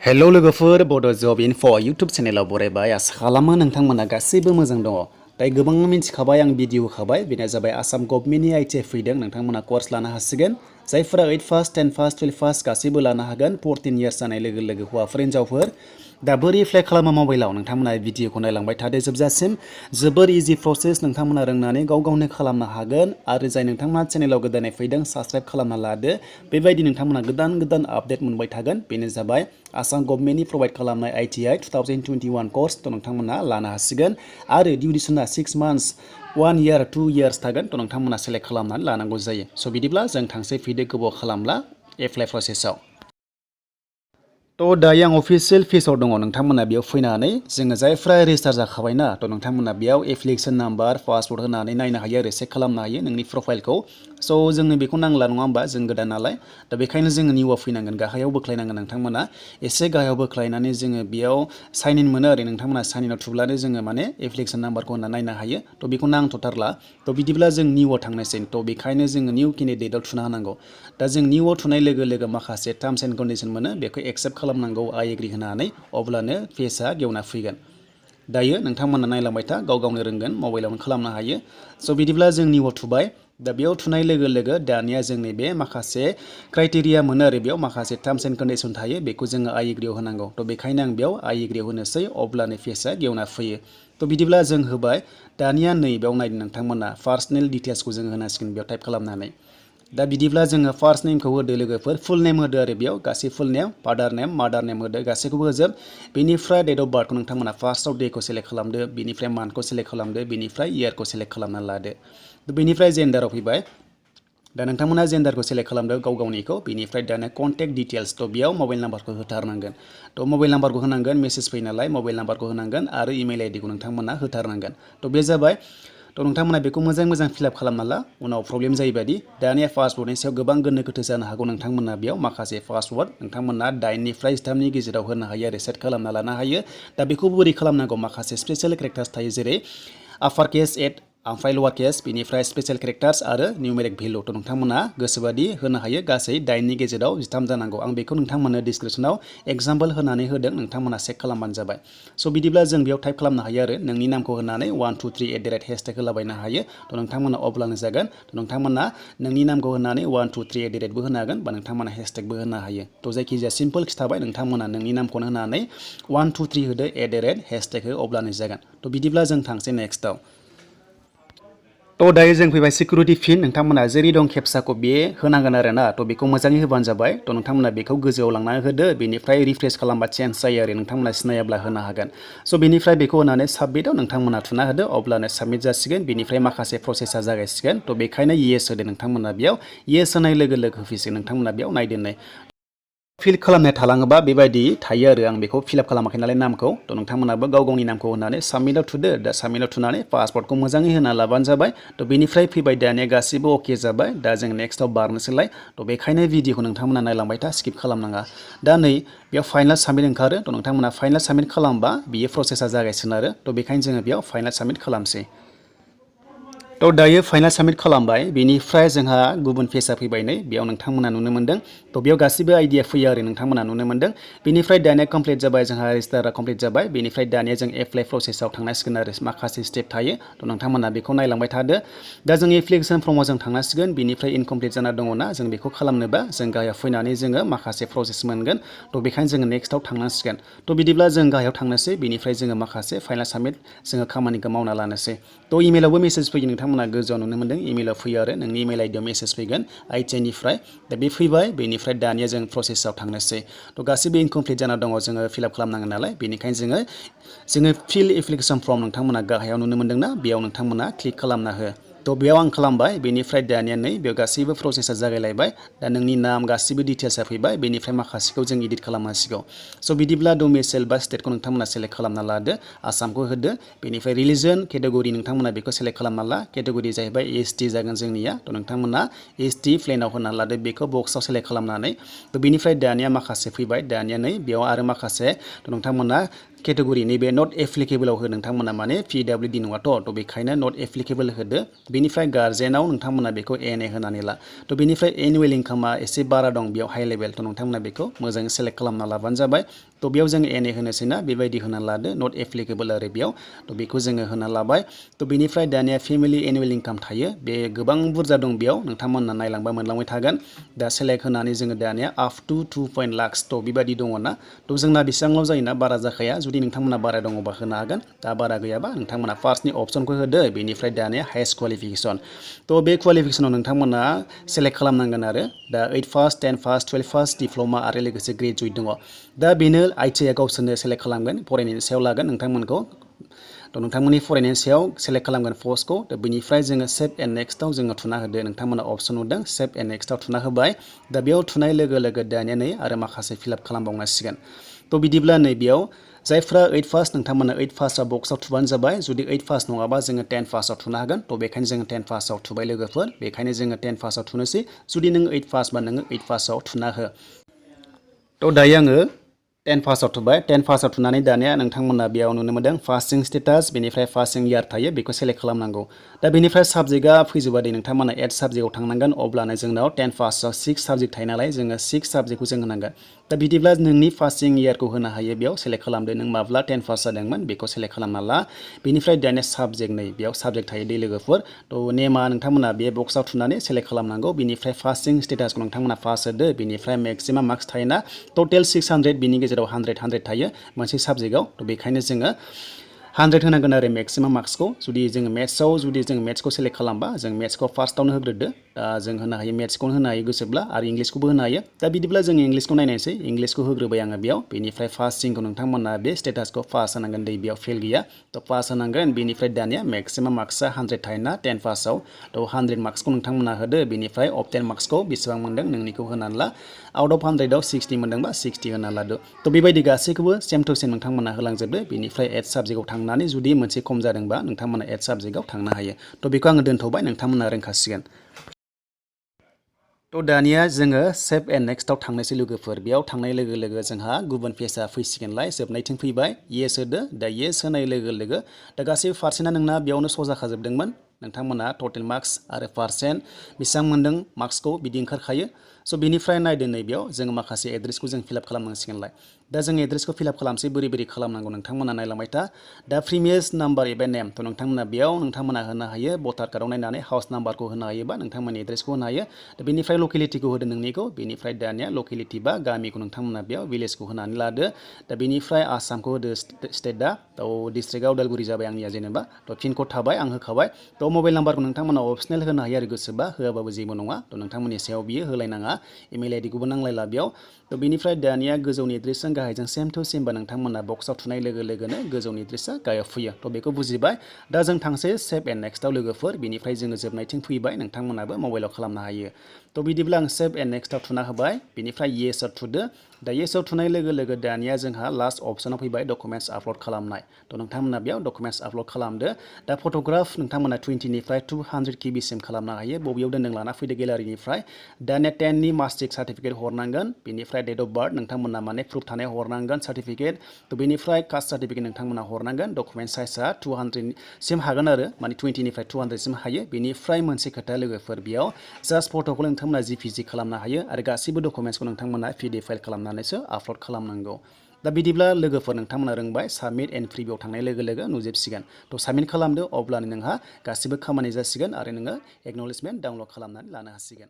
Hello लोगोफोर बड' जब info YouTube चेनेलाव बरायबाय आसा खालामो नोंथांमोना गासैबो मोजां दङ। दायो गोबां मिथिखाबाय आं भिडिअ होखाबाय बेनो जाबाय आसाम गभर्नमेन्टनि आइटिआइ फैदों नोंथांमोना कर्स लानो हासिगोन जायफोरा 8 पास 10 पास 12 पास गासैबो लानो हागोन 14 इयार्स जानाय लोगो लोगो हौवाफोर हिनजावफोर दा बोरै एप्लाइ खालामो मबाइलाव नोंथांमोना भिडिअखौ नायलांबाय थादो जोबजासिम जोबोर इजि प्रसेस नोंथांमोना रोंनानै गाव गावनो खालामनो हागोन आरो जाय नोंथांमोना चेनेलाव गोदानै फैदों साबस्क्राइब खालामना लादो बेबायदि नोंथांमोना गोदान गोदान आपडेट मोनबाय थागोन बेनो जाबाय आसाम गभर्नमेन्टनि प्रोवाइड खालामनाय आइटिआइ 2021 कर्स थ' नोंथांमोना लानो हासिगोन आरो डिउरेसना 6 मान्थस 1 इयार 2 इयार्स थागोन थ' नोंथांमोना सेलेक्ट खालामनानै लानांगौ जायो स' बिदिब्ला जों थांसै फैदो गोबाव खालामला एप्लाइ प्रसेसआव थ' दायो आं अफिसियेल पेजाव दङ नोंथांमोना बेयाव फैनानै जोङो जायफ्रा रेजिस्टार जाखाबायना थ' नोंथांमोना बेयाव एप्लिकेसन नाम्बार पासवर्ड होनानै नायनो हायो आरो चेक खालामनो हायो नोंनि प्रफाइलखौ स' जोंनो बेखौ नांला नङा होमबा जों गोदान नालाय दा बेखायनो जोङो निउआव फैनांगोन गाहायाव बोख्लायनांगोन नोंथांमोना एसे गाहायाव बोख्लायनानै जोङो बेयाव साइन इन मोनो आरो नोंथांमोना साइन इनाव थुब्लानो जोङो माने एप्लिकेसन नाम्बारखौ होना नायनो हायो थ' बेखौ नांथ'थारला थ' बिदिब्ला जों निउआव थांनोसै थ' बेखायनो जोङो निउ केन्डिडेटआव थुना होनांगौ दा जों निउआव थुनाय लोगो लोगो माखासे टार्म्स एन्ड कन्डिसन मोनो बेखौ एक्सेप्ट खालामनांगौ आइ एग्रि होनानै अब्लानो पेजआ गेवना फैगोन दायो नोंथांमोना नायलांबाय था गाव गावनो रोंगोन मबाइलावनो खालामनो हायो स' बिदिब्ला जों निउआव थुबाय दा बेयाव थुनाय लोगो लोगो दानिया जोंनि बे माखासे क्राइटेरिया मोनो आरो बेयाव माखासे टार्म्स एन्ड कन्डिसन थायो बेखौ जोङो आइ एग्रियाव होनांगौ थ' बेखायनो आं बेयाव आइ एग्रियाव होनोसै अब्लानो पेजआ गेवना फैयो थ' बिदिब्ला जों होबाय दानिया नैबेयाव नायदो नोंथांमोना पार्सनेल डिटेल्सखौ जों होनांसिगोन बेयाव टाइप खालामनानै दा बिदिब्ला जोङो फार्स्ट नेमखौ होदो लोगोफोर फुल नेम होदो आरो बेयाव गासै फुल नेम फादार नेम मादार नेम होदो गासैखौबो होजोब बेनिफ्राय डेट अफ बार्थखौ नोंथांमोना फार्स्टआव डेखौ सेलेक्ट खालामदो बेनिफ्राय मान्थखौ सेलेक्ट खालामदो बेनिफ्राय इयारखौ सेलेक्ट खालामना लादो बेनिफ्राय जेन्डाराव फैबाय दा नोंथांमोना जेन्डारखौ सेलेक्ट खालामदो गाव गावनिखौ बेनिफ्राय दाना कन्टेक्ट डिटेल्स थ' बेयाव मबाइल नाम्बारखौ होथारनांगोन थ' मबाइल नाम्बारखौ होनांगोन मेसेज फैयो नालाय मबाइल नाम्बारखौ होनांगोन आरो इमेल आइडिखौ नोंथांमोना होथारनांगोन थ' बे जाबाय थ' नोंथांमोना बेखौ मोजां फिलआप खालामना ला उनाव प्रब्लेम जायोबादि दानिया पासवर्डनि सायाव गोबां गोनो गोथो जानो हागौ नोंथांमोना बेयाव माखासे पासवर्ड नोंथांमोना 8निफ्राय 13नि गेजेराव होनो हायो आरो सेट खालामना लानो हायो दा बेखौ बोरै खालामनांगौ माखासे स्पेसियेल केरेक्टार्स थायो जेरै आपार केस एट ओमफ्राय लवार केस बेनिफ्राय स्पेसियेल केरेक्टार्स आरो निउमेरिक भेलु थ' नोंथांमोना गोसोबादि होनो हायो गासै 8नि गेजेराव 13 जानांगौ आं बेखौ नोंथांमोननो डिसक्रिपसनाव एग्जाम्पल होनानै होदों नोंथांमोना चेक खालामबानो जाबाय स' बिदिब्ला जों बेयाव टाइप खालामनो हायो आरो नोंनि नामखौ होनानै 1 2 3 हेशटेग होलाबायनो हायो थ' नोंथांमोना अब्लानो जागोन थ' नोंथांमोना नोंनि नामखौ होनानै 1 2 3 बो होनो हागोन बा नोंथांमोना हेशटेगबो होनो हायो थ' जायखिजाया सिम्पल खिथाबाय नोंथांमोना नोंनि नामखौनो होनानै 1 2 3 होदो हेशटेग हो अब्लानो जागोन थ' बिदिब्ला जों थांसै नेक्स्टआव थ' दायो जों फैबाय सिकिउरिटि पिन नोंथांमोना जेरै दं केपसाखौ बे होनांगोन आरो ना थ' बेखौ मोजाङै होबानो जाबाय थ' नोंथांमोना बेखौ गोजौआव लांनानै होदो बेनिफ्राय रिफ्रेस खालामबा चेन्ज जायो आरो नोंथांमोना सिनायाब्ला होनो हागोन स' बेनिफ्राय बेखौ होनानै साबमिटआव नोंथांमोना थुना होदो अब्लानो साबमिट जासिगोन बेनिफ्राय माखासे प्रसेसा जागायसिगोन थ' बेखायनो येस होदो नोंथांमोना बेयाव येस होनाय लोगो लोगो होफैसिगोन नोंथांमोना बेयाव नायदोननाय फिल खालामनाय थालाङोबा बेबायदि थायो आरो आं बेखौ फिलआप खालामाखै नालाय नामखौ थ' नोंथांमोनाबो गाव गावनि नामखौ होनानै साबमिटआव थुदो दा साबमिटआव थुनानै पासवर्डखौ मोजाङै होना लाबानो जाबाय थ' बेनिफ्राय फैबाय दानिया गासिबो अके जाबाय दा जों नेक्स्टआव बारनोसैलाय थ' बेखायनो भिडिअखौ नोंथांमोना नायलांबाय था स्किप खालामनाङा दा नै बेयाव फाइनाल साबमिट ओंखारो थ' नोंथांमोना फाइनाल साबमिट खालामबा बियो प्रसेसा जागायसिगोन आरो थ' बेखायनो जोङो बेयाव फाइनाल साबमिट खालामसै थ' दायो फाइनाल साबमिट खालामबाय बेनिफ्राय जोंहा गुबुन पेजआ फैबाय नै बेयाव नोंथांमोना नुनो मोन्दों थ' बेयाव गासिबो आइडिया फैयो आरो नोंथांमोना नुनो मोन्दों बेनिफ्राय दानिया कमप्लिट जाबाय जोंहा रेजिस्टारा कमप्लिट जाबाय बेनिफ्राय दानिया जों एप्लाइ प्रसेसआव थांनांसिगोन आरो माखासे स्टेप थायो थ' नोंथांमोना बेखौ नायलांबाय थादो दा जों एप्लिकेसन फर्माव जों थांनांसिगोन बेनिफ्राय इनकमप्लिट जाना दङना जों बेखौ खालामनोबा जों गाहायाव फैनानै जोङो माखासे प्रसेस मोनगोन थ' बेखायनो जोङो नेक्स्टआव थांनांसिगोन थ' बिदिब्ला जों गाहायाव थांनोसै बेनिफ्राय जोङो माखासे फाइनाल साबमिट जोङो खामानिखौ मावना लानोसै थ' इमेलावबो मेसेज फैयो नोंथांमोना गोजौआव नुनो मोन्दों इमेलाव फैयो आरो नोंनि इमेल आइडियाव मेसेज फैगोन आइटिआइनिफ्राय दा बे फैबाय बेनिफ्राय दानिया जों प्रसेसआव थांनोसै थ' गासिबो इनकमप्लिट जाना दङ जोङो फिलआप खालामनांगोन नालाय बेनिखायनो जोङो फिल एप्लिकेसन फर्म नोंथांमोना गाहायाव नुनो मोन्दोंना बेयाव नोंथांमोना क्लिक खालामना हो थ' बेयाव आं खालामबाय बेनिफ्राय दानिया नै बेयाव गासैबो प्रसेसा जागायलायबाय दा नोंनि नाम गासिबो डिटेल्सआ फैबाय बेनिफ्राय माखासेखौ जों एडिट खालामनांसिगौ स' बिदिब्ला डमिसाइल बा स्टेटखौ नोंथांमोना सेलेक्ट खालामना लादो आसामखौ होदो बेनिफ्राय रिलिजन केटेगरि नोंथांमोना बेखौ सेलेक्ट खालामना ला केटेगरि जाहैबाय एसटि जागोन जोंनिया थ' नोंथांमोना एसटि प्लेनाव होना लादो बेखौ बक्सआव सेलेक्ट खालामनानै थ' बेनिफ्राय दानिया माखासे फैबाय दानिया नै बेयाव आरो माखासे थ' नोंथांमोना केटेगरि नैबे नट एप्लिकेबोलाव हो नोंथांमोना माने PWD नङाथ' थ' बेखायनो नट एप्लिकेबल होदो बेनिफ्राय गार्जेनाव नोंथांमोना बेखौ NA होनानै ला थ' बेनिफ्राय एनुवेल इनकामा एसे बारा दं बेयाव हाइ लेभेल थ' नोंथांमोना बेखौ मोजाङै सेलेक्ट खालामना लाबानो जाबाय थ' बेयाव जों NA होनोसै ना बेबायदि होना लादो नट एप्लिकेबल आरो बेयाव थ' बेखौ जोङो होना लाबाय थ' बेनिफ्राय दानिया फेमिलि एनुवेल इनकाम थायो बे गोबां बुरजा दं बेयाव नोंथांमोना नायलांबा मोनलांबाय थागोन दा सेलेक्ट होनानै जोङो दानिया आप टु 2 लाखस थ' बेबायदि दङ ना थ' जोंना बेसेबांल' जायोना बारा जाखाया जुदि नोंथांमोना बारा दङबा होनो हागोन दा बारा गैयाबा नोंथांमोना फार्स्टनि अपसनखौ होदो बेनिफ्राय दानिया हाइस्ट क्वालिफिकेसन थ' बे क्वालिफिकेसनाव नोंथांमोना सेलेक्ट खालामनांगोन आरो दा 8 पास 10 पास 12 पास डिप्ल'मा आरो लोगोसे ग्रेजुवेट दङ दा बेनो ITIA गावसोरनो सेलेक्ट खालामगोन फरायनायनि सायाव लागोन नोंथांमोनखौ थ' नोंथांमोननि फरायनायनि सायाव सेलेक्ट खालामगोन पस्टखौ थ' बेनिफ्राय जोङो सेभ एन्ड नेक्स्टआव जोङो थुना होदो नोंथांमोना अपसन नुदों सेभ एन्ड नेक्स्टआव थुना होबाय दा बेयाव थुनाय लोगो लोगो दानिया नै आरो माखासे फिलआप खालामबावनांसिगोन थ' बिदिब्ला नै बेयाव जायफ्रा 8 पास नोंथांमोना 8 पासआव बक्सआव थुबानो जाबाय जुदि 8 पास नङाबा जोङो 10 पासआव थुनो हागोन थ' बेखायनो जोङो 10 पासआव थुबाय लोगोफोर बेखायनो जोङो 10 पासआव थुनोसै जुदि नों 8 पासबा नोङो 8 पासआव थुना हो थ' दायो आङो 10 पासआव थुबाय 10 पासआव थुनानै दानिया नोंथांमोना बेयाव नुनो मोनदों पासिं स्टेटास बेनिफ्राय पासिं इयार थायो बेखौ सेलेक्ट खालामनांगौ दा बेनिफ्राय साबजेक्टआ फैजोबादि नोंथांमोना 8 साबजेक्टआव थांनांगोन अब्लानो जोंनाव 10 पासआव 6 साबजेक्ट थायो नालाय जोङो 6 साबजेक्टखौ जों होनांगोन दा बिदिब्ला नोंनि पासिं इयारखौ होनो हायो बेयाव सेलेक्ट खालामदो नों माब्ला 10 पास जादोंमोन बेखौ सेलेक्ट खालामना ला बेनिफ्राय दानिया साबजेक्ट नै बेयाव साबजेक्ट थायो दै लोगोफोर थ' नेमा नोंथांमोना बे बक्सआव थुनानै सेलेक्ट खालामनांगौ बेनिफ्राय पासिं स्टेटासखौ नोंथांमोना पास होदो बेनिफ्राय मेक्सिमाम मार्क्स थायोना टटेल 600 बिनि गेजेराव 100 थायो मोनसे साबजेक्टआव थ' बेखायनो जोङो 100 होनांगोन आरो मेक्सिमाम मार्क्सखौ जुदि जोङो मेथ्सखौ सेलेक्ट खालामबा जों मेथ्सखौ फार्स्टआवनो होग्रोदो दा जों होनो हायो मेथ्सखौनो होनो हायो गोसोब्ला आरो इंलिसखौबो होनो हायो दा बिदिब्ला जों इंलिसखौ नायनायसै इंलिसखौ होग्रोबाय आङो बेयाव बेनिफ्राय पासिंखौ नोंथांमोना बे स्टेटासखौ पास होनांगोन दै बेयाव फेल गैया थ' पास होनांगोन बेनिफ्राय दानिया मेक्सिमाम मार्क्सआ 100 थायोना 10 पासआव थ' 100 मार्क्सखौ नोंथांमोना होदो बेनिफ्राय अफ 10 मार्क्सखौ बेसेबां मोनदों नोंनिखौ होनानै ला आउट अफ 100आव 60 मोनदोंबा 60 होना लादो थ' बेबायदि गासैखौबो सेम टु सेम नोंथांमोना होलांजोबदो बेनिफ्राय 8 साबजेक्टआव थांनानै जुदि मोनसे खम जादोंबा नोंथांमोना 8 साबजेक्टआव थांनो हायो थ' बेखौ आङो दोनथ'बाय नोंथांमोना रोंखासिगोन थ' दानिया जोङो सेभ एन्ड नेक्स्टआव थांनोसै लोगोफोर बेयाव थांनाय लोगो लोगो जोंहा गुबुन पेजआ फैसिगोनलाय जोबनायथिं फैबाय येस होदो दा येस होनाय लोगो लोगो दा गासैबो पार्सेन्टआ नोंना बेयावनो श' जाखाजोबदोंमोन नोंथांमोना टटेल मार्क्स आरो पार्सेन्ट बेसेबां मोनदों मार्क्सखौ बिदि ओंखारखायो स' बिनिफ्राय नायदो नैबेयाव जों माखासे एड्रेसखौ जों फिलआप खालामनांसिगोनलाय दा जों एड्रेसखौ फिलआप खालामसै बोरै खालामनांगौ नोंथांमोना नायलांबाय था दा प्रिमियास नाम्बार एबा नेम थ' नोंथांमोना बेयाव नोंथांमोना होनो हायो भटार कार्डआव नायनानै हाउस नाम्बारखौ होनो हायोबा नोंथांमोननि एड्रेसखौ होनो हायो दा बेनिफ्राय लकेलिटिखौ होदो नोंनिखौ बेनिफ्राय दानिया लकेलिटि बा गामिखौ नोंथांमोना बेयाव भिलेजखौ होनानै लादो दा बेनिफ्राय आसामखौ होदो स्टेटआ थ' डिस्ट्रिक्टआ उदालगुरि जाबाय आंनिया जेनेबा थ' पिन कड थाबाय आं होखाबाय थ' मबाइल नाम्बारखौ नोंथांमोना अपसनेल होनो हायो आरो गोसोबा होआबाबो जेबो नङा थ' नोंथांमोननि सायाव बियो होलायनाङा इमेल आइडिखौबो नांलायला बेयाव थ' बेनिफ्राय दानिया गोजौनि एड्रेसजों गाहायजों सेम टु सेम बा नोंथांमोना बक्सआव थुनाय लोगो लोगोनो गोजौनि एड्रेसा गायाव फैयो थ' बेखौ बुजिबाय दा जों थांसै सेभ एन्ड नेक्स्टआव लोगोफोर बेनिफ्राय जोङो जोबनायथिं फैबाय नोंथांमोनाबो मबाइलाव खालामनो हायो थ' बिदिब्ला आं सेभ एन्ड नेक्स्टआव थुना होबाय बेनिफ्राय येसआव थुदो दा येसआव थुनाय लोगो लोगो दानिया जोंहा लास्ट अपसनाव फैबाय डकुमेन्टस आपल'ड खालामनाय थ' नोंथांमोना बेयाव डकुमेन्टस आपल'ड खालामदो दा फट'ग्राफ नोंथांमोना 20निफ्राय 200 KB सिम खालामनो हायो बबेयाव दोनदों लाना फैदो गेलारिनिफ्राय दानिया 10नि मार्कशिट सार्टिफिकेट हरनांगोन बेनिफ्राय डेट अफ बार्थ नोंथांमोना माने प्रुफ थानाय हरनांगोन सार्टिफिकेट थ' बेनिफ्राय कास्ट सार्टिफिकेट नोंथांमोना हरनांगोन डकुमेन्ट साइजआ 200 सिम हागोन आरो माने 20निफ्राय 200 सिम हायो बेनिफ्राय मोनसे खोथा लोगोफोर बेयाव जास्ट फट'खौ नोंथांमोना JPG खालामनो हायो आरो गासैबो डकुमेन्ट्सखौ नोंथांमोना PDF फाइल खालामनानैसो आपल'ड खालामनांगौ दा बिदिब्ला लोगोफोर नोंथांमोना रोंबाय साबमिट एन्ड प्रिभिउ थांनाय लोगो लोगो नुजोबसिगोन थ' साबमिट खालामदो अब्लानो नोंहा गासिबो खामानि जासिगोन आरो नोङो एक्न'लेजमेन्ट डाउनल'ड खालामनानै लानो हासिगोन